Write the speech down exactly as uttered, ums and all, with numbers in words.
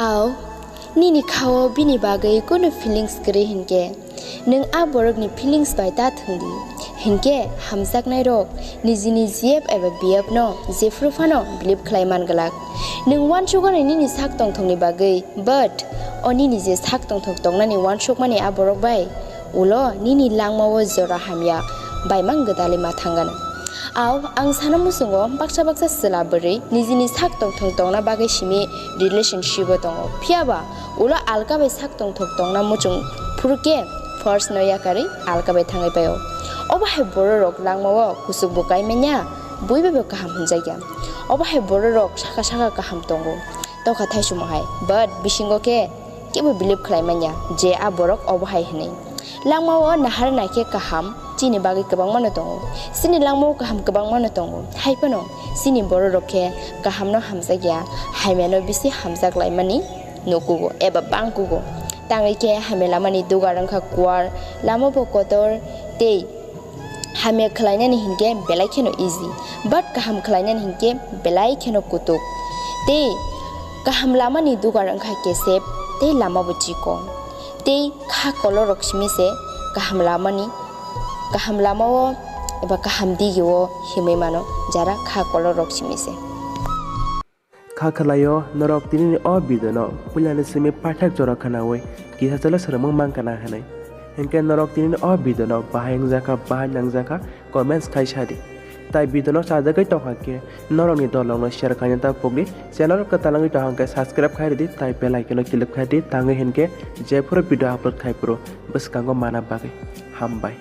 Au, nini khao bini bagwi kunu feelings kwrwi hinkhe, nwng a borokni feelings bai ta thwngdi. Hinkhe hamjaknairok nijini G F eba B F no jephru phano believe khlai man glak. Nwng uansukgo nini sak tongthokni bagwi, but o nini je sak tongthok tongnani uansukmani a borok bai ulo nini langmao jora hamya baimang gwdalwi ma thangano. Au, ang sana muchungo baksa baksa chwla bwrwi nijini sak tongthok tongna bagwi simi relationship o tongo. Phiyaba ulo alka bai sak tongthok tongna muchung phuru khe first no yakarwi alka bai thangwi paio. Obo hai bororok langmao kuchuk bo kai manya, bui bai bo kaham hwnjakya. Obo hai bororok saka saka kaham tongo, tokha thaisomo hai, but bisingo khe kebo believe khlai manya je a borok obo hai hwnwi. Langmao nahar naikhe kaham chini bagwi kwbangmano tongo. Chini langmao kaham kwbangmano tongo. Hai phano chini bororok khe kahamno hamjakya, hamyano bisi hamjak laimani nukugo eba bangkugo. Tangwi khe hamya lamani dugar wngkha kuar, lama bo kotor tei hamya khlainani hinkhe belai kheno easy, but kaham khlainani hinkhe belai kheno kutuk. Tei kaham lamani dugar wngkha kesep tei lama bo chikon. Tei kha kolorok simi se kaham lamani, kaham lamao eba kaham digio himwi mano, jara kha kolorok simi se. Kha khwlaio norok tinini o video no puilani simi paithak jora khwnaui kisa chwla swrwngmung mankha na hwnwi. Hinkhe norok tinini o video no bahai wngjakha, bahai nangjakha, comments khai sadi. Tai video no chajagwi tongkha khe norokni dolrokno share khaina ta pukdi. Channel kwtal wngwi tongkha khe subscribe khai rwdi, tai bell icon no click khai di, tangwi hinkhe jephuru video upload khai phuru bwskango mana bagwi. Hambai.